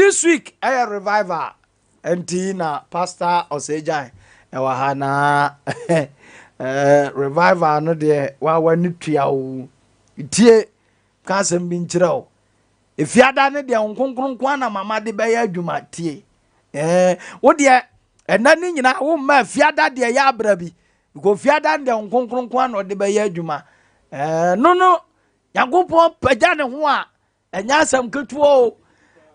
This week ɛyɛ revival nti na Pastor Osei-Gyan ɛwɔ ha na revival no deɛ wawa ne tua o. Tie ka asɛm bi nkyerɛ o. Efiada ne deɛ nkonkron nko na mama de bɛyɛ adwuma tie. Wo deɛ ɛnɛ ne nyinaa wo mma fiada deɛ yɛ abra bi. Because fiada deɛ nkonkron nko na ɔde bɛyɛ adwuma. No Nyankopɔn pagya ne ho a ɛnyɛ asɛm ketewa o.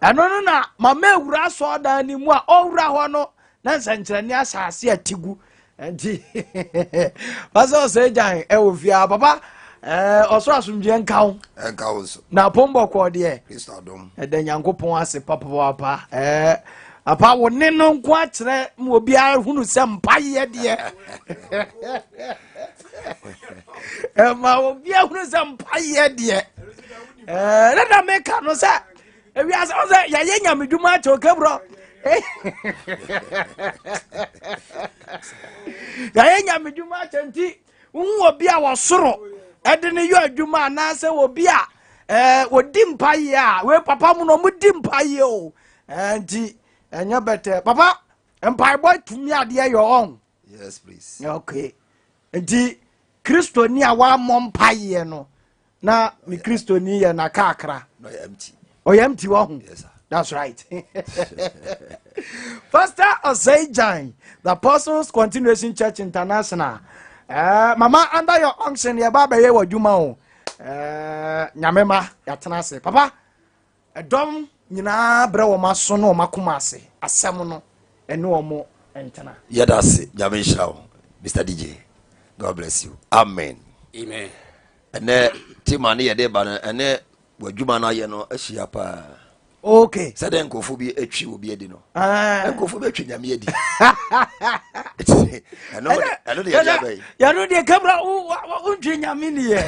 Ɛno no na mama ewura asɔɔdan ne mu a ɔwura hɔ no na nsɛnkyerɛnne asase ati gu. Nti Pastor Osei-Gyan ɛwɔ fie a papa ɔsoro asomdwe nka wo. Ɛnka wo nso. Na pɔmbɔkɔ deɛ. Kristo adom. Ɛda Nyankopɔn ase papaapa. Papa wo ne no nko akyerɛ ma obiara hunu sɛ mpayɛ deɛ. Ma obiara hunu sɛ mpayɛ deɛ. Ne na meka no sɛ ewiase ɔsɛ yɛayɛ nyamedwuma akyɛ okabrɔ. Yɛayɛ nyamedwuma akyɛ nti wohu obi a wɔsoro ɛde ne yɔ adwuma anaasɛ obi a wɔdi mpayɛ a wei papa mu no ɔmo di mpayɛ o. Nti ɛnyɛ bɛtɛ papa mpaebɔ tumi adeɛ yɛ ɔn. Yes please. Okay. Nti Kristoni a wammɔ mpayɛ no na me Kristoni yɛ na kakra. No yɛ empty. Ɔyɛ empty wɔ ho. Yes sir. That's right. Pastor Osei-Gyan, the Apostles Continuation Church International. Mama, under your unction, your baba ye wa juma o. Nyame ma yatena ase. Papa, ɛdɔm nyinaa brɛ wɔn aso na wɔn akoma ase. Asɛm no ɛne wɔn ntena. Yɛda ase, Nyame nhyira wo, Mr. DJ. God bless you. Amen. Amen. Ɛnɛ tema ne yɛde ba no ɛnɛ w'adwuma no ayɛ no ahyia paa. Okay. Sɛdeɛ nkurɔfoɔ bi atwi obi adi no. Nkurɔfoɔ bi atwi Nyame adi. Ɛno de yɛde aba yi. Yɛno deɛ Kabra wontwi Nyame ni yɛ.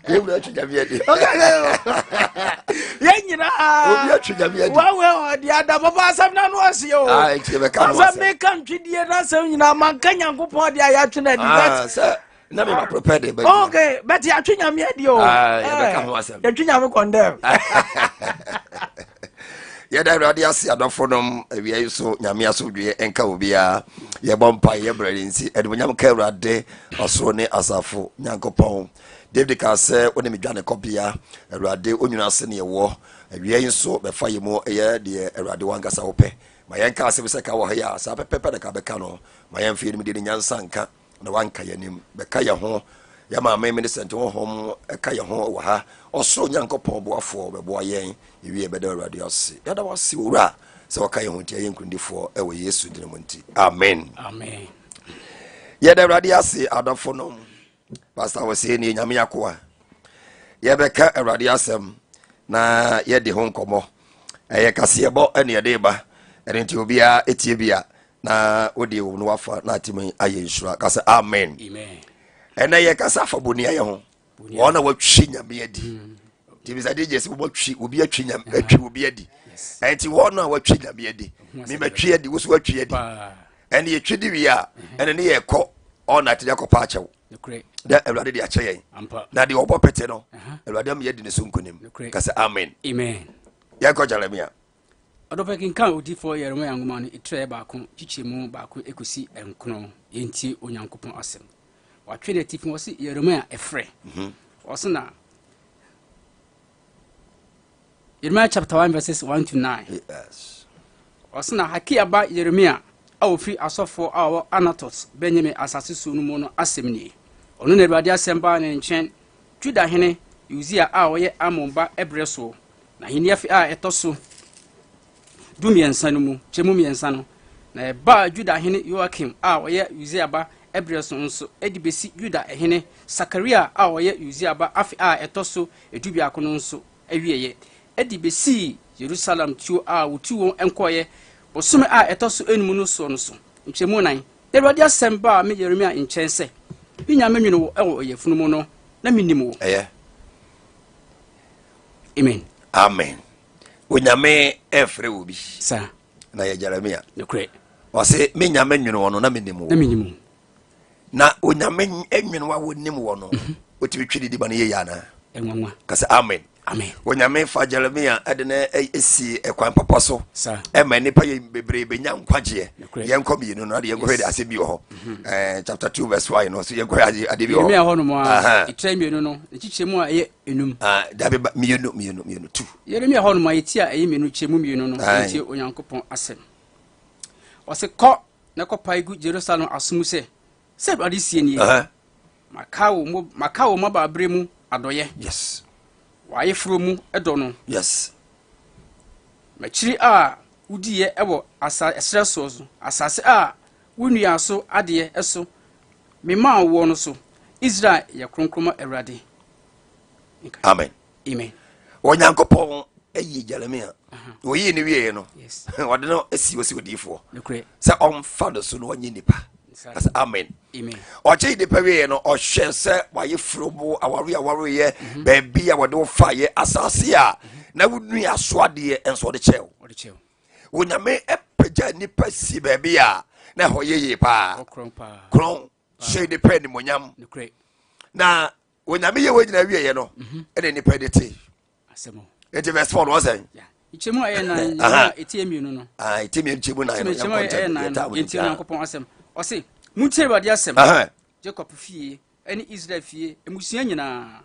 Kabra atwi Nyame adi. Yɛn nyinaa. Obi atwi Nyame adi. Wawe ɔde ada papa asɛm na no ɔse o. Ah, nti yɛbɛka ho asɛm. asɛm. Meka ntwidie na asɛm nyinaa manka Nyankopɔn de a yɛatwe no adi. Ah, sɛ na me ma prepare de ba. Okay, but yɛatwe Nyame adi o. Ah, yɛbɛka ho asɛm. Yɛtwe Nyame condemn. Yɛda Awurade ase adɔfo nom awia yi so Nyame asomdwoeɛ ɛnka obiara. Yɛbɔ mpa yɛbrɛ ne nti animuonyam ka Awurade ɔsoro ne asafo Nyankopɔn. David kaa sɛ wo ne me dwane kɔbea Awurade onwunu ase ne ɛwɔ awia yi nso bɛfa yɛ mu ɛyɛ deɛ Awurade wankasa wopɛ. Ma yɛnka asɛm sɛ ka wɔ ha yi a saa pɛpɛpɛ na ka bɛka no. Ma yɛmfa yɛnim deɛ ne nyansa nka na wanka yɛnim bɛka yɛ ho. Yɛ maame Millicent honhom ɛka yɛ ho wɔ ha. Ɔsoro Nyankopɔn boafoɔ bɛboa yɛn. Yɛwie bɛda Awurade ase. Yɛda wo ase owura sɛ wɔka yɛn ho nti yɛyɛ nkondifoɔ ɛwɔ Yesu din mu nti. Amen. Amen. Yɛda Awurade ase adɔfo nom. Pastor Osei ne Nyame akoa. Yɛbɛka Awurade asɛm na yɛde ho nkɔmmɔ. Ɛyɛ kaseɛbɔ ɛne yɛde ba. Ɛno nti obiara etie bi a na wode wo no wafa na atumi ayɛ nhyira. Ka sɛ amen. Amen. Ɛnɛ yɛkasa afa boniayɛ ho. Wɔn na wɔatwi Nyame adi. Nti bisa de gye sɛ wɔatwi obi atwi Nyame atwi obi adi. Ɛnti wɔn na wɔatwi Nyame adi. Me matwi adi, wo so watwi adi. Ɛne yɛtwi di wie a ɛne ne yɛkɔ ɔna ate akɔpa akyɛw. Dɛ Awurade de akyɛ yɛn. Na deɛ ɔbɔ pete no Awurade ama yɛadi ne so nkonim. Ka sɛ amen. Amen. Yɛnkɔ Jeremia. Ɔdɔfo kenkan odiyifoɔ Yeremia nwoma no etire 1 kyekyɛmu 1 ekosi 9. Yɛntie Onyankopɔn asɛm. Watwe n'atifi wɔ se Yeremia ɛfrɛ. Ɔse na Jeremiah chapter 1 verses 1 to 9. Yes. Ɔse na Hakia ba Yeremia a ofiri asɔfoɔ a ɔwɔ Anatot Benyamin asase so no mu no asɛm nie. Ɔno na Awurade asɛm baa ne nkyɛn Juda hene Usia a ɔyɛ Amon ba ɛberɛ soɔ, na ahenni afe a ɛtɔ so 13 no mu, kyɛmu 3 no, na ɛbaa Juda hene Yoakim a ɔyɛ Usia ba ɛberɛ so nso, ɛde besi Juda hene Sakaria a ɔyɛ Usia ba afe a ɛtɔ so 11 no nso awieeɛ, ɛde besii Yerusalem tuo a wotu wɔn nkɔeɛ bosome a ɛtɔ so 5 no soɔ no so, nkyɛmu 4. Na Awurade asɛm baa me Yeremia nkyɛn sɛ, me Nyame nwene wo wɔ ɔyafunu mu no, na menim wo. Ɛyɛ. Amen. Amen. Onyame ɛfrɛ wo bi. Saa. Na yɛ Jeremia. Nokorɛ. Ɔse me Nyame nwene wɔ no na menim wo. Na menim wo. Na Onyame nwene wa wonim wɔ no. Wotumi twi didi ma no yɛ yɛ anaa? Ɛnwanwa. Ka sɛ amen. Amen. Onyame fa Jeremia ɛde no si ɛkwan papa so ɛma nnipa yɛ bebree bɛnya nkwagyeɛ. Yɛnkɔ mmienu no ade yɛnkɔhwɛ de asɛm bi wɔ hɔ. Chapter 2 verse 1 no so yɛnkɔhwɛ ade bi wɔ hɔ. Yeremia hɔ nom a ɛtira mmienu no ne kyekyɛ mu a ɛyɛ enum. Dabi mmienu mmienu mmienu 2. Yeremia hɔ nom a yɛti a ɛyɛ mmienu kyɛ mu mmienu no ntie Onyankopɔn asɛm. Ɔse kɔ na kɔpae gu Jerusalem aso mu sɛ sɛ Awurade sie nie. Maka wo mo maka wo mmabaaberɛ mu adɔeɛ. Yes. W'ayeforɔ mu dɔ no. Yes. M'akyiri a wodiiɛ wɔ asa ɛserɛ soɔ so, asase a wonnuaa so adeɛ so memaa woɔ no so. Israel yɛ kronkron ma Awurade. Amen. Amen. Onyankopɔn ayi Jeremia. Oyii no wieɛ no, ɔde no asi ɔsi odiyifoɔ sɛ ɔmfa no so na ɔnyɛ nipa. Kasa amen. Ɔgye nipa wieɛ no, ɔhwɛ sɛ wayɛ furobo aware awareyɛ mhm. baabi a wɔde wo faeɛ asase a na wonua so adeɛ nso ɔde kyɛw. Onyame pagya nipa si baabi a na ɛhɔ yɛ yie paa. Korɔn hyɛ nipa animonyam. Na Onyame yɛ wɔ nyina wieɛ no mhm. ɛna nipa de te. Nti verse 4 no ɔsɛn. Nkyɛmu a ɛyɛ nan a ɛti mmienu no. Ɛti mmienu nkyɛmu nan no. Nkyɛmu a ɛyɛ nan no yɛntie Onyankopɔn asɛm. Ɔse montie Awurade asɛm. Jacob fie ne Israel fie mmusua nyinaa.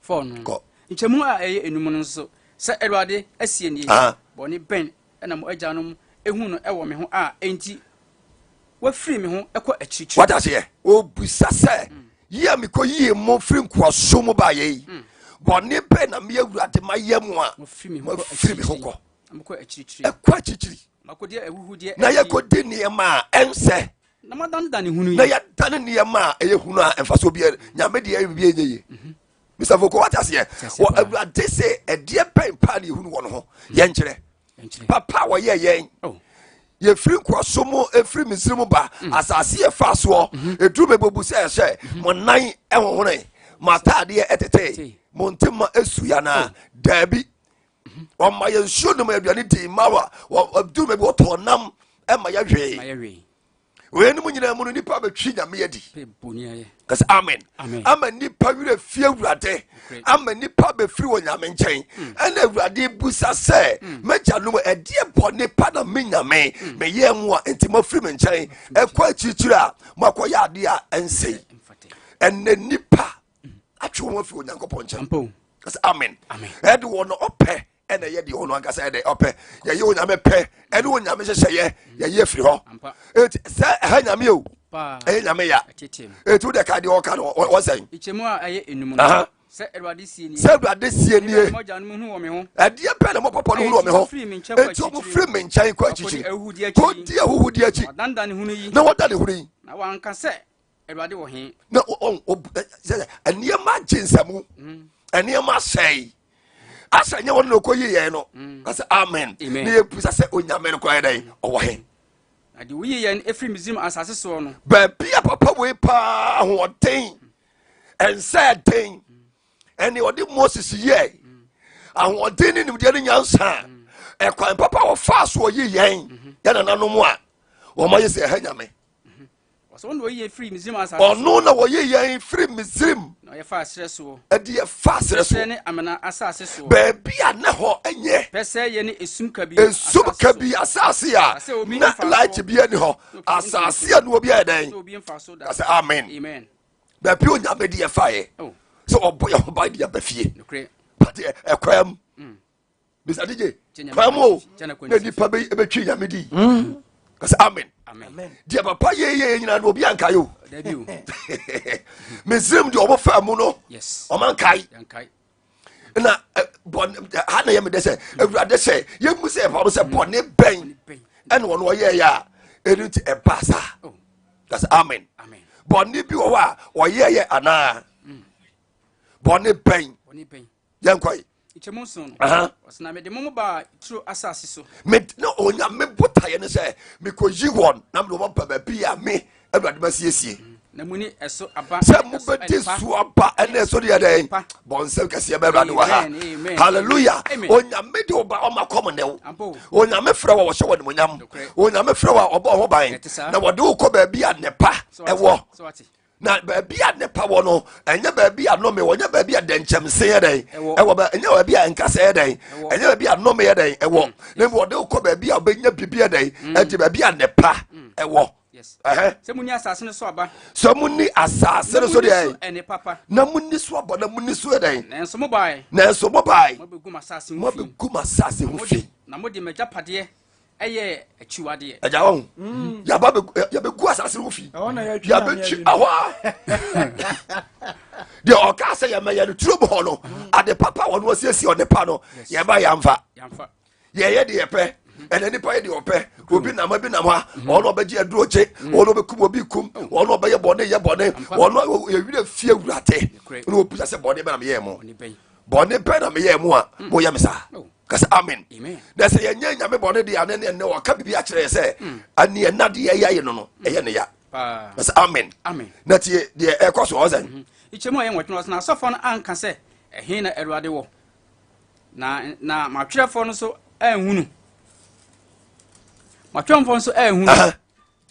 Fɔɔ no. Kɔ. Nkyɛmu a ɛyɛ enum no nso sɛ Awurade asie nie. Bɔne bɛn na mo agyanom ehu no wɔ me ho a enti wɔafiri me ho kɔ akyirikyiri. Wate aseɛ? Ɔbisa sɛ, yi a mekɔyii mo firi nkoasom mu baeɛ yi, bɔne bɛn na me Awurade mayɛ mo a mafiri me ho kɔ ɛkɔ akyirikyiri na yɛkɔdi nneɛma a ɛnsɛ na yɛdane nneɛma a ɛyɛ hunu a mfasoɔ biara nyame deɛ ɛyɛ biribi ɛnyɛ yie Mr. Foko wate aseɛ wɔ awurade sɛ ɛdeɛ bɛn paa ne yɛhunu wɔ no ho yɛnkyerɛ papa a wɔyɛ yɛn oh. yɛfiri nkoaso mu ɛfiri misiri mu ba mm. asase yɛ fa soɔ mm-hmm. ɛduru bɛbɔbu sɛ ɛhyɛ mm-hmm. mo nan ɛhohone mo ataadeɛ ɛtete mo ntema ɛsu yanaa oh. daabi mm-hmm. ɔma yɛn nsuo nom aduane dii ma wa ɛduru baabi wɔtɔɔ nam ɛma yɛhwee Weinom nyinaa mu no nipa bɛtwi nyame adi kasɛ amen ama nipa werɛ fie awurade ama nipa bɛfiri wɔ nyame nkyɛn hmm. ɛna awurade busa sɛ hmm. m'agyanom ɛdeɛ bɔ nipa na me nyame hmm. meyɛɛ mu a enti moafiri me nkyɛn ɛkɔ akyirikyiri a moakɔyɛ adeɛ a ɛnsɛi ɛnɛ nipa atwe wɔn afiri onyankopɔn nkyɛn kasɛ amen ɛde wɔn ɔpɛ ɛna ɛyɛ deɛ ɔno ankasa ɛdɛ ɔpɛ yɛyɛ onyame pɛ ɛne onyame hyehyɛyɛ yɛyɛ firi hɔ eti sɛ ɛha nyame o ɛyɛ nyame ya eti wo deɛ ka deɛ ɔka no ɔsɛn. Nkyɛmu a ɛyɛ enum no sɛ awurade sie nie sɛ awurade sie nie ɛdeɛ bɛn na mo papa no hunu wɔ me ho eti ɔmo firi me nkyɛn kɔ akyirikyiri kɔ di ahuhudeɛ akyi na wɔda ne hunu yi na wɔanka sɛ Awurade wɔ he? Na sɛ nneɛma agye nsamu mm. nneɛma asɛe asɛ nyɛ wɔn na ɔkɔ yi yɛn no mm. na sɛ amen na yɛbusa sɛ onyame no koraa yɛ dɛn ɔwɔ he? Na deɛ woyi yɛn efiri Misraim asase soɔ no. Baabi a papa wei paa ahoɔden ɛnsɛ den ɛne ɔde Moses yɛ ahoɔden ne nimdeɛ ne nyansa ɛkwan papa wɔfaa so ɔyi yɛn mm-hmm. yɛn nananom a wɔn ayɛ sɛ ɛha nyame. Ɔno na wɔyi yɛn firi Misrim. Na ɔyɛ fa serɛ soɔ. Ɛde yɛ fa serɛ soɔ. ne amena asase soɔ. Baabi a ne hɔ nyɛ. Pɛsɛ yɛ ne esum kabii. Esum kabii asase a na light bi ani hɔ. Asase a ne obi ayɛ dɛn. Kasɛ amen. Amen. Baabi onyame de yɛ fa yɛ. Oh. Sɛ ɔbɔ yɛ ho ban de yɛ ba fie. But ɛkwan mu. Mm. Mr. DJ, kwan mu o na nipa bɛtwi nyame di hmm. kasɛ amen deɛ papa yɛyɛ nyina no obi ankae o misrim deɛ ɔmo faa mu no ɔma nkae na bɔne ha na yɛ medɛ sɛ awurade sɛ yɛmu sɛ yɛpa sɛ bɔne bɛn ɛne ɔno ɔyɛɛyɛ a ɛno nti ɛbaa saa oh. kasɛ amen bɔne bi wɔ hɔ a ɔyɛɛyɛ anaa mm. bɔne bɛn yɛnkɔe Nkyɛmu nson no, ɔsɛ na mede mo baa turo asase so. Me na onyame botaeɛ ne sɛ mekɔyi wɔn na mede wɔn ba baabi a me awurade masiesie. Mm. Na mu ni ɛso aba. Sɛ mobɛdi so aba ɛne ɛso deɛ dɛn bɔnsɛm kɛseɛ bɛ awurade wɔ ha. Hallelujah. Onyame de ɔba ɔma kɔm ne wo. Onyame frɛ wɔ wɔhyɛ wɔ nimonyam. Onyame frɛ wɔ ɔbɔ ho ban na wɔde wo kɔ baabi a nepa ɛwɔ. Na baabi a nnepa wɔ no, ɛnyɛ baabi a nnome wɔ, ɛnyɛ baabi a dɛnkyɛmse yɛ dɛn ɛwɔ, ɛnyɛ baabi a nkasa yɛ dɛn, ɛnyɛ baabi a nnome yɛ dɛn ɛwɔ. Na mmom wɔde wokɔ baabi a wobɛnya biribi yɛ dɛn, ɛnti baabi a nnepa ɛwɔ. Sɛ monni asase no so aba. Sɛ monni asase no so deɛ. Na monni so aba na monni so yɛ dɛn. Nanso mo bae. Nanso mo bae. Moabɛgu m'asase ho fi. Moabɛgu m'asase ho fi. Na mode m'agyapadeɛ ɛyɛ akyiwadeɛ. Ɛgya wɔn. Yaba yɛbɛgu asase ho fi. Yɛbɛtwi ɛhɔ a. Deɛ ɔka sɛ yɛmɛyɛ no turo mu hɔ no, ade papa wɔn wɔsiesie ɔde pa no, yɛba yɛnfa. Yɛyɛ deɛ yɛpɛ. Ɛnna nipa yɛ deɛ ɔpɛ. Obi nam ebi nam ha, ɔno ɔbɛgye aduro gye, ɔno ɔbɛkum obi kum, ɔno ɔbɛyɛ bɔne yɛ bɔne, ɔno yɛwerɛ fie awurade. Ɛna ɔbisa sɛ bɔne bɛn na meyɛɛ mo? Bɔne bɛn na meyɛɛ mo a moyɛ me saa? Kasa amen. Na sɛ yɛnyɛ nyame bɔne deɛ ane ne ɛnɛ ɔka biribi akyerɛ yɛ sɛ ɛne ɛna deɛ ɛyɛ ayɛ no no ɛyɛ ne ya. Kasa amen. Na tie deɛ ɛkɔ so ɔsɛn. Nkyɛmu a ɛyɛ nwɔtwe no ɔsena asɔfoɔ no anka sɛ ɛhe na Awurade wɔ, na na matwerɛfoɔ no nso anhunu, matwerɛfoɔ nso anhunu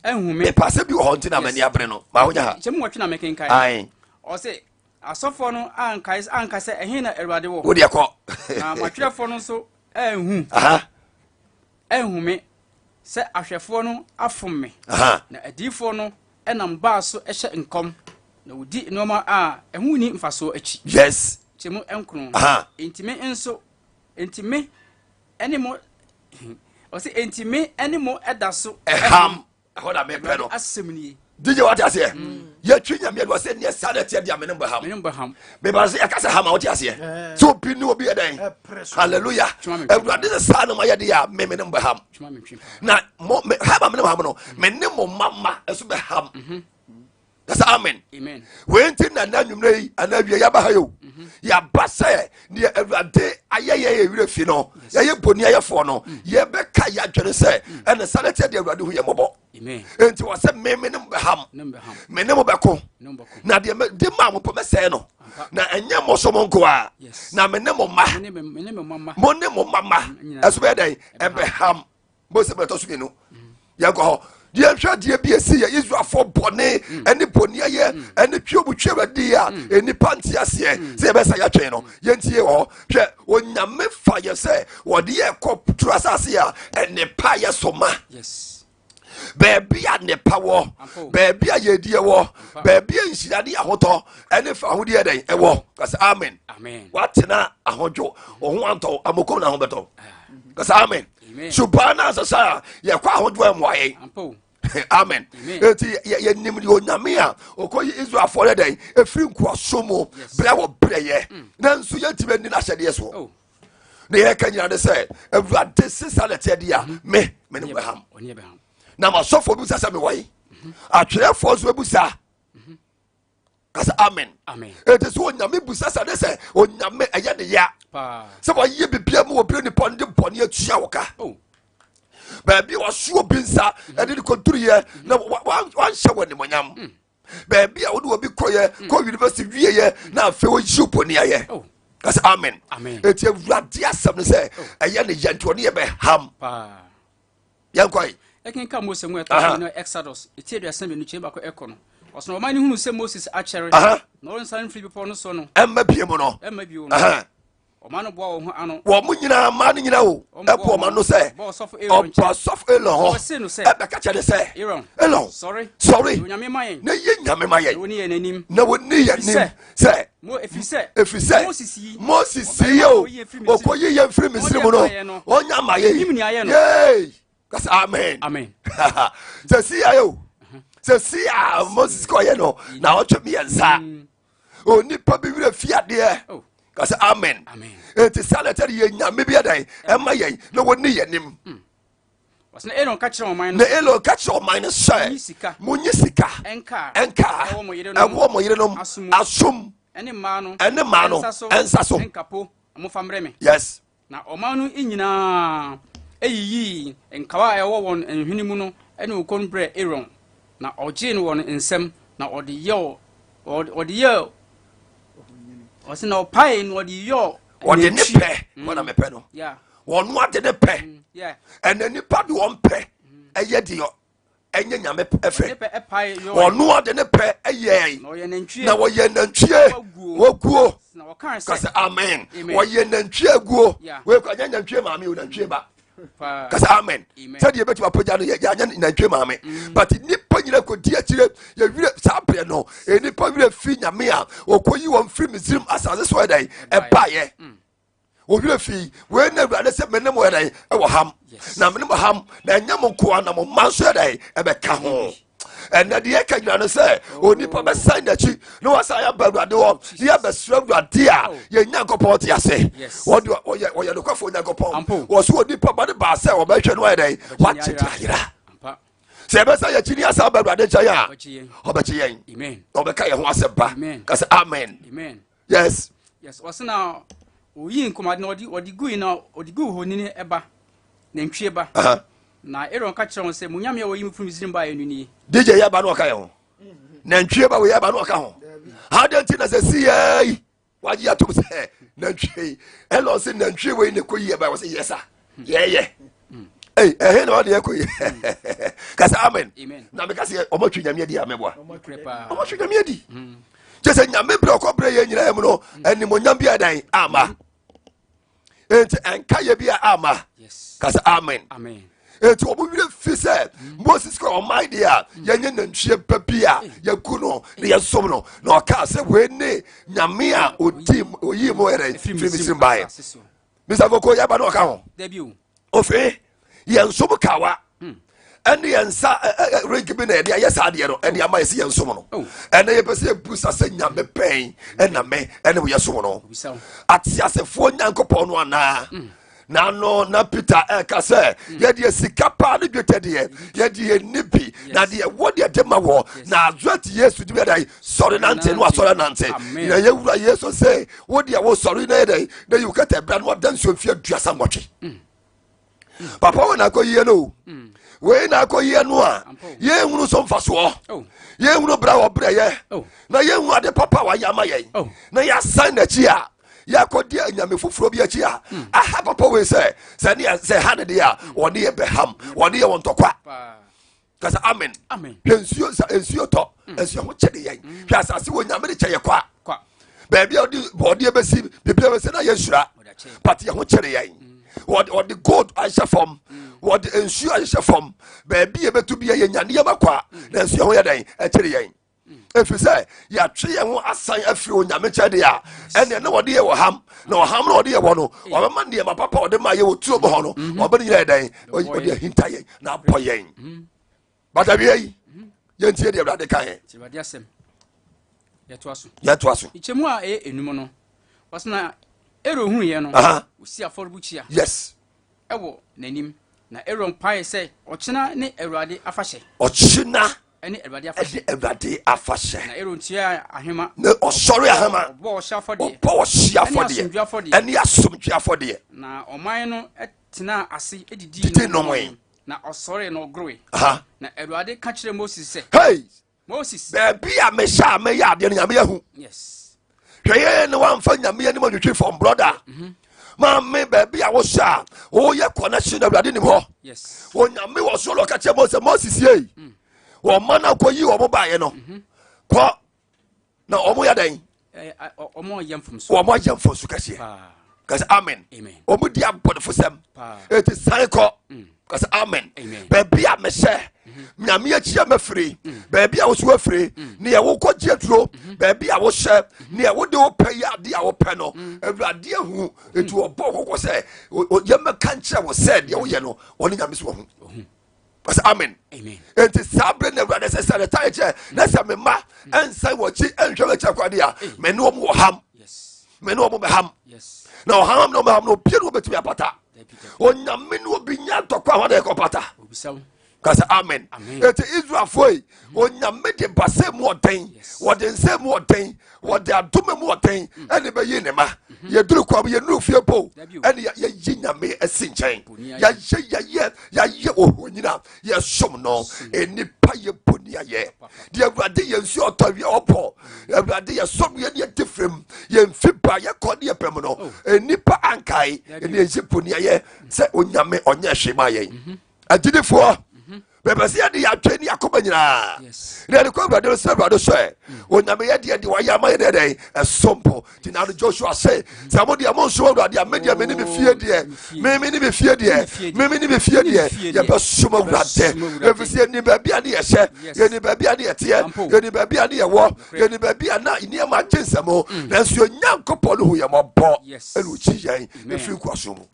anhu me. Mepa sɛ bi wɔ hɔ nti na m'ani abere no ma wonya ha. Nkyɛmu nwɔtwe na mekenkan. Ɔse asɔfoɔ no ankae anka sɛ ɛhe na Awurade wɔ. Wo deɛ kɔ. Na matwerɛfoɔ no nso anhu. Anhu me sɛ ahwɛfoɔ no afom me. Na adiyifoɔ no nam baa so hyɛ nkɔm na wɔdi nneɛma a ɛho nni mfasoɔ akyi. Yes. Kyɛmu nkron. Enti me nso, enti me ɛne mo, ɔse enti me ɛne mo ɛda so. Ɛham. Ɛhɔ na mepɛ no. Asɛm nie. DJ wate aseɛ. Yɛtwi nyame adu ɔsɛ neɛ saa na ɛteɛ deɛ mene mbɔ ham. Meba sɛ yɛka sɛ ham a wote aseɛ. Sɛ obi ne obi yɛ dɛn. Hallelujah. Awurade sɛ saa na mayɛ deɛ a me mene mbɔ ham. Na mo me ham a mene ham no me ne mo mama ɛso bɛ ham. Kasa amen. Wei nti na na anwummerɛ yi anaa awie yɛaba ha yi o. Yɛaba sɛ deɛ Awurade ayɛ yɛ yɛ werɛ fi no yɛyɛ bɔni ayɛfoɔ no yɛbɛka yɛ adwene sɛ ɛne sane teɛ deɛ Awurade hu yɛ mmɔbɔ. Enti wɔ sɛ me me ne mo bɛham, me ne mo bɛko, na deɛ de maa mo pɔ mɛsɛe no, na ɛnyɛ mo so mo nko a, na me ne mo mma, mo ne mo mma mma ɛso bɛyɛ dɛn ɛbɛham. Mose bɛtɔ so mmienu yɛnkɔ hɔ yɛnhwɛ adeɛ bi esi yɛ Israelfoɔ bɔne ɛne bɔne ayɛ ɛne twe omu twe awurade a nnipa nte aseɛ sɛ yɛbɛsa yɛatwɛn no yɛntie wɔ hɔ. Hwɛ, Onyame fa yɛ sɛ wɔde yɛ kɔ turo asase a ɛnepa yɛ so ma. Baabi a nepa wɔ, baabi a yɛdie wɔ, baabi a nhyira ne ahotɔ ɛne fa ahodeɛ dɛn ɛwɔ. Kasa amen. Watena ahodwo, ɔho antɔ amokom na ho bɛtɔ. Kasa amen. Subaa no asesa a yɛkɔ ahodwo ɛmmoa yɛn. Amen. Eti yɛnim deɛ Onyame a ɔkɔyi Israelfoɔ no dɛn ɛfiri nkoasom mu berɛ wɔ berɛyɛ nanso yɛntumi anni n'ahyɛdeɛ soɔ. Oh. Ne yɛka nyina ne sɛ Awurade sesa na ɛteɛ deɛ a mm-hmm. me me ne bɛham na masɔfoɔ bi sa sɛ mewɔ yi mm-hmm. atwerɛfoɔ nso bɛbu mm-hmm. Kasa amen. Eti sɛ Onyame busa sɛ ne sɛ Onyame ɛyɛ ne ya sɛ wɔyɛ bibia mu wɔbere nipa no de bɔne atua wo ka. Oh. Baabi a wɔso obi nsa ɛde ne kɔduruyɛ na wanhyɛ wɔ animonyam. Baabi a wode obi kɔyɛ kɔ university wieyɛ na afei wɔyi bɔne ayɛ. Oh. Kasa amen. Eti Awurade asɛm no sɛ oh. ɛyɛ ne yɛ nti ɔne yɛ bɛham. Yɛnkɔ yi. Ɛkenka Mose mu ɛtɔ so no Exodus eti 32 kyɛn baako ɛkɔ no. Ɔsono ɔman no hunu sɛ Moses akyɛre na ɔrensan mfiri bepɔ no so no. Ɛmma bie mu no. Ɛmma bio no. Ɔman no boa wɔn ho ano. Wɔn mo nyinaa mmaa no nyinaa o. Ɛbɔ wɔn ano sɛ. Ɔba ɔsɔfo Aaron nkyɛn. Ɔba ɔsɔfo Aaron hɔ. Ɔbɛse no sɛ. Ɛbɛka kyerɛ ne sɛ. Aaron. Aaron. Sɔre. Sɔre. Na onyame ma yɛn. Na yɛ nyame ma yɛn. Na wɔni yɛn anim. Na wɔni yɛn anim. Sɛ. Mo efiri sɛ. Efiri sɛ. Moses yi. Moses yi o. Ɔkɔyi yɛn firi Misiri mu no. Ɔnya ma yɛn. Nim nea yɛ no. Yay. Kasa amen. Amen. Sɛ si ayɛ o. Sɛ si a Moses kɔyɛ no na ɔtwe mmiɛnsa. Onipa bi werɛ fi adeɛ. Oh. Kasa amen. Eti saa na ɛkyɛ de yɛ nyame bi ɛdɛn ɛma yɛn na wɔni yɛn nim. Na Aaron ka kyerɛ ɔman no. Na Aaron ka kyerɛ ɔman no sɛ. Munyi sika. Ɛnka. Ɛwɔ mo yerenom asom. Ɛne mmaa no. Ɛne mmaa no. Ɛnsa so. Ɛnkapo. Mofa mmerɛ me. Yes. Na ɔman no nyinaa yiyii nkawa a ɛwɔ wɔn nhwene mu no ne wɔn kɔn brɛɛ Aaron, na ɔgyee no wɔn nsam, na ɔde yɛɔ ɔde yɛɛ ɔsɛ na ɔpaee na ɔde yɛɔ ɔde ne pɛ wɔn na mepɛ no wɔn ade ne pɛ ɛna nipa de wɔn pɛ ɛyɛ deɛ. Ɛnyɛ Nyame fɛ. Ɔno ade ne pɛ ɛyɛe na wɔyɛ nantwie wɔguo. Kasɛ amen. Wɔyɛ nantwie aguo. Wɔyɛ nyɛ nantwie maame o, nantwie ba. Kasɛ amen. Sɛdeɛ yɛbɛtumi apagya no, yɛanyɛ nantwie maame mm. But nnipa nyina kɔdi akyire. Yɛwerɛ saa berɛ no, nnipa werɛ fi Nyame a ɔkɔyi wɔn firi Misrim asase so ɛdɛn ɛbaeɛ mm. Wɔwerɛ fii wei na Awurade sɛ mene mo ɛdɛn ɛwɔ ham na mene mo ham na ɛnyɛ mo nkoa na mo mma nso ɛdɛn ɛbɛka ho. Ɛnɛ deɛ ɛka nyina no sɛ onipa bɛsan n'akyi na wasan aba Awurade hɔ ne yɛbɛsrɛ Awurade a oh. Yɛn Nyankopɔn te ase, ɔyɛ ɔyɛ nokwafo Nyankopɔn. Wɔ so onipa ba no baa sɛ ɔbɛhwɛ no ayɛ dɛn wakyekye ayera. Sɛ yɛbɛsa yɛkyi ne asan aba Awurade nkyɛn a, ɔbɛkye yɛn na ɔbɛka yɛn ho asɛm pa. Ka sɛ amen. Yes. Yes, ɔsɛ na oyi nkɔmade na ɔde ɔde gui na ɔde guu honini ɛba nantwie ba. Na Aaron ka kyerɛ wɔn sɛ, mo nyame a wɔyi mo firi Misraim baeɛ no nie. DJ yɛ ba no ɔka yɛ ho nantwie ba wɔyɛ ba no ɔka ho adɛn nti na sɛ si yɛ yi wagye atom sɛ nantwie yi ɛna ɔsɛ nantwie wei na ɛkɔ yi ɛba wɔ sɛ yɛ sa yɛyɛ ei ɛhe na ɔde ɛkɔ yi? Kasa amen. Na meka sɛ ɔmatwe Nyame adi a, mɛboa ɔmatwe Nyame adi kyɛ sɛ Nyame berɛ ɔkɔ berɛ yɛ nyinaa mu no animonyam bi adan ama enti ɛnka yɛ bi a ama. Kasa amen. Enti wɔn werɛ fi sɛ Moses kɔ ɔman deɛ a yɛnyɛ nantwie ba bi a yɛgu no na yɛsom no, na ɔkaa sɛ wei ne Nyame a ɔdi oyii mo yɛrɛ firi Misrim baeɛ. Mr Koko yɛba no ɔka ho ofe yɛn som kawa ɛne yɛn nsa ring bi na yɛde ayɛ saa adeɛ no ɛde ama yɛsi yɛn som no oh. Ɛnna yɛpɛ sɛ yɛbu sa sɛ Nyame pɛn ɛna mɛ ɛne woyɛ som no ateasefoɔ Nyankopɔn no anaa hmm. Na no na Peter ɛka sɛ yɛdeɛ sika paa ne dwetɛ deɛ yɛde yɛnni bi, na deɛ ɛwɔ deɛ de ma wɔ Nasaret Yesu de bɛdɛ sɔre nante no asɔre nante. Na yɛwura Yesu sɛ wo deɛ wosɔre na yɛdɛ na yiw kɛtɛ bra no wada nsuo mfeɛ 38 mm. Papa wɔ na akɔ yie no mm. Wei na akɔ yie no a yɛnhunu so mfasoɔ oh. Yɛnhunu berɛ a wɔbrɛ yɛ oh. Na yɛnhunu ade papa a wayɛ ama yɛn oh. Na yɛasan n'akyi a yɛakɔdi anyame foforɔ bi akyi a hmm. Aha papa wei sɛ sɛ ne sɛ ha ne deɛ a wɔne yɛ bɛham, wɔne yɛ wɔ ntɔkwa. Kasa amen. Hwɛ nsuo sa nsuo tɔ hmm. Nsuo ho kyɛde yɛn hmm. Hwɛ asase wɔ Nyame de kyɛ yɛ kwa baabi a ɔde bɔɔdeɛ bɛsi biribi a bɛsi na yɛ nsura but yɛ ho kyɛre yɛn. Wɔde wɔde gold ahyɛ fam, wɔde nsuo ahyehyɛ fam, baabi yɛ bɛtu bi yɛ nya nneɛma kwa na nsuo ho yɛ dɛn ɛkyere yɛn ɛfiri sɛ yɛatwe yɛn ho asan afiri Onyame nkyɛn deɛ a ɛneɛ na wɔde yɛ wɔ ham na ɔham na ɔde yɛ wɔ no ɔbɛma nneɛma papa ɔde ma yɛ wɔ turo mu hɔ no mhm. Ɔbɛne nyina yɛ dɛn ɔde ahinta yɛn na abɔ yɛn mhm. Batawie yi mhm. Yɛntie deɛ Awurade ka yɛn. Yɛtoa so. Nkyɛmu a ɛyɛ enum no, ɔsena Aaron huiɛ no, ɔsi afɔrebukyia ɛwɔ n'anim, na Aaron pae sɛ ɔkyena ne Awurade afahyɛ. Ɔkyena ɛne Awurade afahyɛ. Ɛne Awurade afahyɛ. Na Aaron tuaa ahema. Na ɔsɔre ahema. Ɔbɔ ɔhyɛ afɔdeɛ. Ɔbɔ ɔhyɛ afɔdeɛ. Ɛne asomdwe afɔdeɛ. Na ɔman no tenaa ase didii didi nomoe. Na ɔsɔre na ɔgoroe. Na Awurade ka kyerɛɛ Moses sɛ. Hey! Moses. Baabi a mehyɛ a mɛyɛ adeɛ no Nyame ahu. Yes. Hwɛ yɛ ne wamfa Nyame anim adwetwe fam brɔda. Mm-hmm. Maame baabi a wohyɛ a woyɛ connection Awurade nim hɔ. Yes. Onyame wɔ soro ɔka kyerɛ Moses, Moses yei. Mm. Wɔn ma no akɔyi wɔn baeɛ no. Mm-hmm. Kɔ na wɔn yɛ dɛn? Wɔn ayɛ mfomso. Wɔn ayɛ mfomso kɛseɛ. Kasa amen. Wɔn di abɔnefosɛm. Eti san kɔ. Mm. Kasa amen. Baabi a mehyɛ mm-hmm. Nyame akyi a mafiri mm. Baabi a woso afiri mm. Nea wokɔ gye aduro mm-hmm. Baabi a wohyɛ mm-hmm. Nea wode wopɛ yɛ ade a wopɛ no, Awurade ahu. Eti ɔbɔ kɔkɔ sɛ yɛmɛka nkyerɛ wo sɛ deɛ woyɛ no ɔne Nyame so wahu. Kasa amen. Enti saa bere na Awurade sɛ sɛ ne kyɛ na sɛ me mma ɛnsan wɔ akyi ɛnhwɛ wɔ akyi akwade a me ne wɔn wɔ ham, me ne wɔn bɛ ham na ɔham na ɔbɛ ham na obie ne wɔbɛtumi apata. Onyame ne obi nya ntɔkwa hɔ na ɛkɔ pata. Kasa amen. Eti Israelfoɔ yi, Onyame de basa mu ɔden, wɔde nsa mu ɔden, wɔde adome mu ɔden ɛne bɛyi ne ma. Yɛduru kwa mu yɛnuru fie po ɛne yɛyi Nyame asi nkyɛn, yɛyɛ yɛyɛ yɛayɛ ohonyina yɛsom no. Nnipa yɛ boni ayɛ deɛ Awurade yɛ nsuo ɔtɔ awia ɔpɔ Awurade yɛsom yɛ ne yɛdi firim yɛmfi ba yɛkɔ ne yɛpɛ mu no oh. Nnipa ankae ɛne yɛyi boni ayɛ sɛ Onyame ɔnyɛ hwee ma yɛn mhm. Agyidifoɔ mhm. Bɛpɛ sɛ yɛde yɛatwe ne yɛakoma nyinaa na yɛde kɔ Awurade no sɛ Awurade sɛ Onyame yɛ deɛ deɛ wayɛ ama yɛ dɛ dɛn ɛso mpo. Nti na no Joshua se sɛ mo deɛ monsom Awurade a, me deɛ me ne me fie deɛ, me me ne me fie deɛ, me me ne me fie deɛ, yɛbɛsom Awurade. Ɛfiri sɛ yɛnim baabi a ne yɛhyɛ, yɛnim baabi a ne yɛteɛ, yɛnim baabi a ne yɛwɔ, yɛnim baabi a na nneɛma agye nsam, mm. nanso yɛn Nyankopɔn no hu yɛn mmɔbɔ ɛna ɔkyi yɛn ɛfiri nkoasom mu.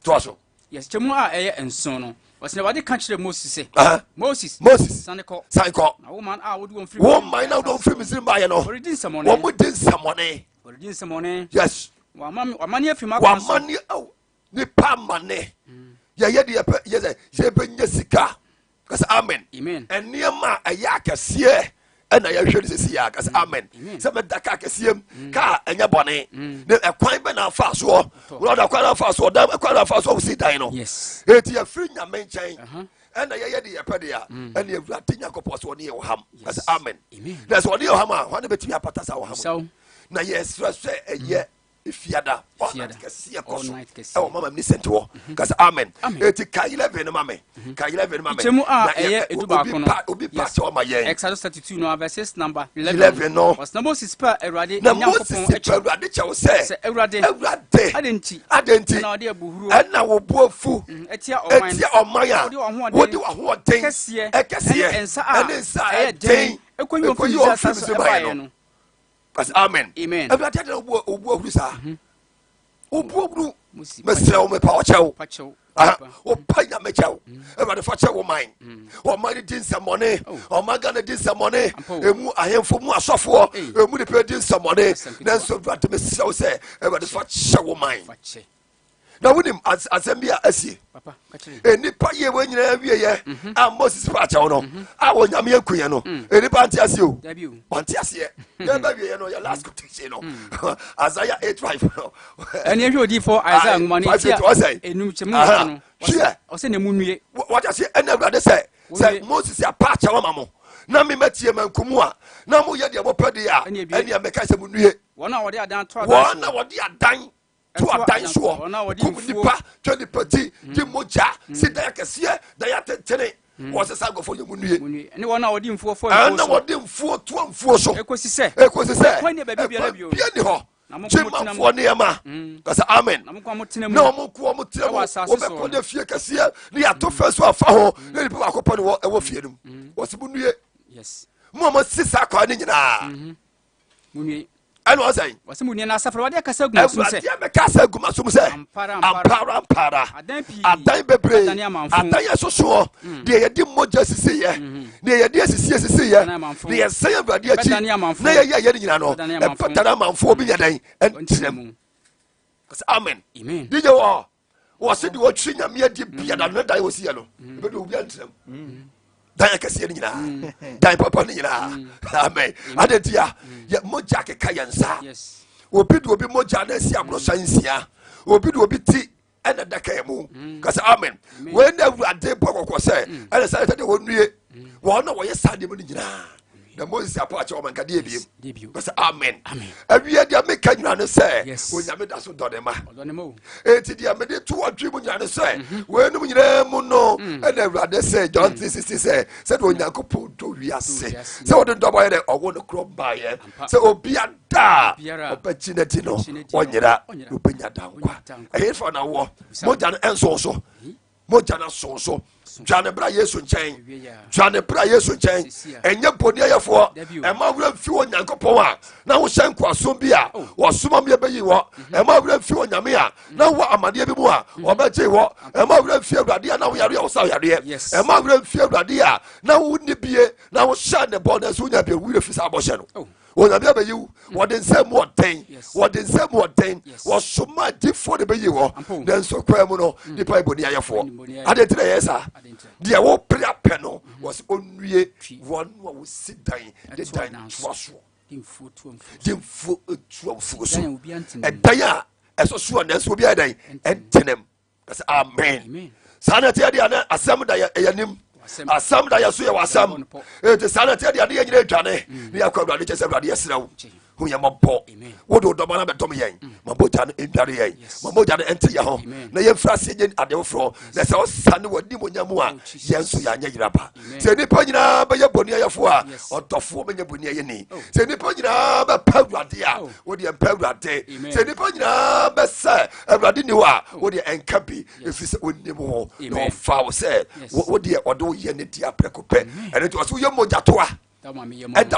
Toa so. Yes, kyɛmu a ɛyɛ nson no, ɔsɛ Awurade ka kyerɛ Moses sɛ, Moses, Moses, sane kɔ, sane kɔ. Na wo man a wode wɔn firi wo man na wode wɔn firi Misrim baeɛ no, wɔredi nsɛmɔne, wɔn di nsɛmɔne, wɔredi nsɛmɔne. Yes, wɔamane afiri m'akwan so, wɔamane aw nipa amane. Yɛyɛ deɛ yɛpɛ, yɛ sɛ yɛbɛnya sika. Kasa amen. Nneɛma a ɛyɛ akɛseɛ ɛna yɛhwɛ no sɛsi yɛ. Kasa amen. Sɛ mɛda kaa kɛseɛ mu, mm. kaa ɛnyɛ bɔne mm. Ne ɛkwan bɛ na afa soɔ, wọ́n kwan na afa soɔ, dan ɛkwan na afa soɔ wosi dan no. Eti yɛfiri Nyame nkyɛn uh-huh. ɛna yɛyɛ de yɛpɛ de a, mm. ɛna Awurade Nyankopɔn sɛ ɔne yɛ wɔ ham. Kasa amen. Na sɛ ɔne yɛ wɔ ham a, hɔn bɛtumi apata sa wɔ ham na yɛsrɛ sɛ ɛyɛ Efiada all night kɛseɛ kɔ so ɛwɔ mama mi sɛnti hɔ mhm. Kasa amen. Eti ka 11 no ma me, mhm. ka 11 ma me. Nkyɛmu a ɛyɛ 11 no, obi pa kyɛw ma yɛn. Exodus 32 no, verses number 11. 11 no. Ɔsɛ na Moses pɛ Awurade na Moses pɛ Awurade kyɛw sɛ, sɛ Awurade, Awurade, adɛn nti, adɛn nti ɛna ɔde abuhuro ɛna wo bo afu mhm, ɛtia ɔman, ɛtia ɔman a wode w'ahoɔden kɛseɛ ɛkɛseɛ ɛne nsa a ɛne nsa a ɛden ɛkɔyi wɔn firi Misraim asase ɛbaeɛ no. Kasi amen. Amen. Awurade adana obu obu ahuru saa. Mhm. Obu ahuru. Mesrɛ wo, mepa ɔkyɛw. Wopa Nyame kyɛw. Mhm. Awurade fa kyɛ wo man. Mhm. Ɔman no di nsɛmmɔne. Oh. Ɔman Ghana di nsɛmmɔne. Emu ahemfo mu asɔfoɔ. Emu nipa di nsɛmmɔne. Nanso Awurade mesrɛ wo sɛ Awurade fa kyɛ wo man. Na wonim asɛm bi a asie, nnipa yɛ wɔ nyinaa wieyɛ mhm. a Moses pa akyɛw no mhm. a Onyame akuyɛ no, mm. nnipa nte aseɛ o, ɔnte aseɛ. Mhm. Yɛba wieɛ no, yɛ last quotation no, Isaiah 8:5 no. Ɛne ɛhwɛ odiyifoɔ Isaiah nwoma no ti a 5 kyɛmu no, hwɛ, ɔsɛ na mu nnue. Wɔte aseɛ? Ɛna Awurade sɛ Moses apa akyɛw ama mo na mematie mankumu a na moyɛ deɛ mopɛ deɛ a, ɛneɛ mɛka sɛ mo nnue. Wɔn a wɔde adan to adan soɔ, wɔn a wɔde adan to adan soɔ, kum nipa, twa nipa ti, mm. di mogya, mm. si dan akɛseɛ, dan atentene, mm. wɔn sɛ saa nkurɔfoɔ yɛ mu nnue. Ne wɔn a wɔde mfuo fɔ mfuo so, ɛna wɔde mfuo to mfuo so, ekosi sɛ ekosi sɛ ɛkwan baabi biara bio bia ni hɔ gye manfoɔ nneɛma. Kasa amen. Na wɔn tena mu, na wɔn nko wɔn tena mu, wɔbɛkɔ ne fie kɛseɛ ne yɛato fɛ so afa ho, ne nipa baako pɛ ne wɔ ɛwɔ fie no mu. Wɔsi mu nnue mo a mo si saa kwan ne nyinaa. Munue. Ɛna ɔsɛn. Wɔsɛ mu nua asafo Awurade akasa gu masom sɛ. Awurade abɛkasa gu masom sɛ. Ampara ampara ampara. Adan pii. Adan bebree. Adan amanfo. Adan ɛsosoɔ. Mm. Deɛ yɛde mogya sisi yɛ. Mm-hmm. Deɛ yɛde asisi asisi yɛ. Deɛ yɛsɛn Awurade akyi. Na yɛyɛ yɛ ne nyina no. Ɛbɛdane amanfo, obi nyɛ dɛn ɛnkyerɛ mu. Amen. Amen. DJ wɔ wɔse deɛ ɔtwi Nyame adi bia da no dan wɔsi yɛ no, ɛbɛde obi antenam dan akɛseɛ no nyinaa, dan papa no nyinaa. Amen. Ade nti a yɛ mogya keka yɛn nsa, obi de obi mogya na asi aborɔsa nsia, obi de obi ti ɛna daka yɛ mu. Kasa amen. Wei na Awurade bɔ kɔkɔ sɛ ɛna sɛ ɛsɛ deɛ wɔnnue wɔn na wɔyɛ saa nneɛma no nyinaa. Na Moses apo akyɛ wɔn nkadeɛ biem. Kasa amen. Awie, deɛ meka nyina ne sɛ Onyame da so dɔ ne ma. Enti deɛ mede to ɔdwe mu nyina ne sɛ mhm. weinom nyinaa mu no, mm. ɛna Awurade sɛ John 3:16 sɛ sɛdeɛ Onyankopɔn dɔ wiase sɛ wɔde ndɔbɔ yɛ dɛ ɔwo no korɔ baeɛ sɛ obia da a ɔbɛgye no adi no ɔnyera na ɔbɛnya da nkwa. Ɛhe fa na wɔ mogya no ɛnso so, mogya no aso so. Dwane bra Yesu nkyɛn, dwane bra Yesu nkyɛn. Ɛnyɛ bɔne ayɛfoɔ ɛma werɛ mfi wɔ Nyankopɔn a na wohyɛ nkoasom bi a oh. wɔsoma me ɛbɛyi wɔ mhm. Ɛma werɛ mfi wɔ Nyame a na wowɔ amadeɛ bi mu a mhm. wɔbɛgye wɔ. Ɛma werɛ mfi Awurade a na woyare a wosa yareɛ. Ɛma werɛ mfi Awurade a na wonni bie na wohyɛ ne bɔ nanso wonya bie, werɛ fi saa bɔhyɛ no oh. Onyame abɛyi wo. Wɔde nsa mu ɔden, wɔde nsa mu ɔden, wɔsoma adifoɔ de bɛyi wɔ, nanso kwan mu no mm. nipa yɛ bɔni ayɛfoɔ. Ade nti na ɛyɛ saa deɛ wopere apɛ no mm. Wɔsɛ ɔnnue wɔn a wɔsi dan de dan toa soɔ, de mfuo toa mfuo so, ɛdan a ɛsɔ soɔ nanso obi ayɛ dan ɛntenam. Kasa amen. Saa na ɛteɛ deɛ, na asɛm da yɛ anim, asɛm da yɛ so, yɛ wɔ asɛm. Eti saa na ɛteɛ deɛ, ne yɛ nyina adwane mm. ne yɛkɔ Awurade kyɛ sɛ Awurade yɛserɛ wo, Hu yɛn mmɔbɔ. Wode wo dɔba no abɛdɔm yɛn. Ma mogya no ndware yɛn. Ma mogya no nte yɛn ho na yɛmfiri aseɛ nyɛ ade foforɔ. Na sɛ ɔsane w'animuonyam mu a, oh, yɛn nso yɛanyɛ yera ba. Sɛ nnipa nyinaa bɛyɛ bɔne ayɛfoɔ a, ɔdɔfoɔ bɛnyɛ bɔne ayɛni. Oh. Sɛ nnipa nyinaa bɛpɛ Awurade a, oh. wodeɛ mpɛ Awurade. Sɛ nnipa nyinaa bɛsɛ Awurade ni hɔ a, wodeɛ ɛnka bi, ɛfiri sɛ ɔnim wo na ɔfa wo sɛ wodeɛ ɔde woyɛ ne dea prɛko pɛ. Ɛno nti ɔsɛ woyɛ mogyatoa ɛda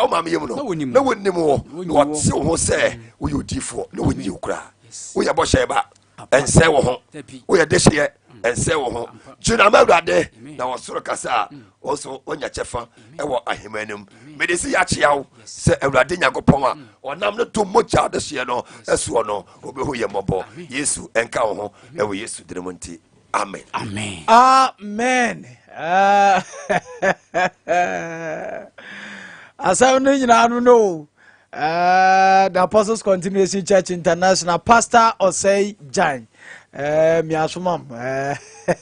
wo maame yam no na wɔnim wo na wɔte wo ho sɛ woyɛ odiifoɔ na wɔnyi wo koraa. Woyɛ bɔhyɛ ba, ɛnsɛ wo ho. Woyɛ dehyeɛ, ɛnsɛ wo ho. Gyina ma Awurade na wɔsoro kasa a, wɔn nso wɔnya kyɛfa ɛwɔ ahemman no mu. Mede si yɛakyea wo sɛ Awurade Nyankopɔn a ɔnam no to mogya dehyeɛ no ɛsoɔ no, wɔbɛhu yɛ mmɔbɔ. Yesu ɛnka wo ho ɛwɔ Yesu dene mu nti, amen. Amen. Amen. Asɛm no nyinaa no, the Apostles Continuation Church International, Pastor Osei Jan, miasomam.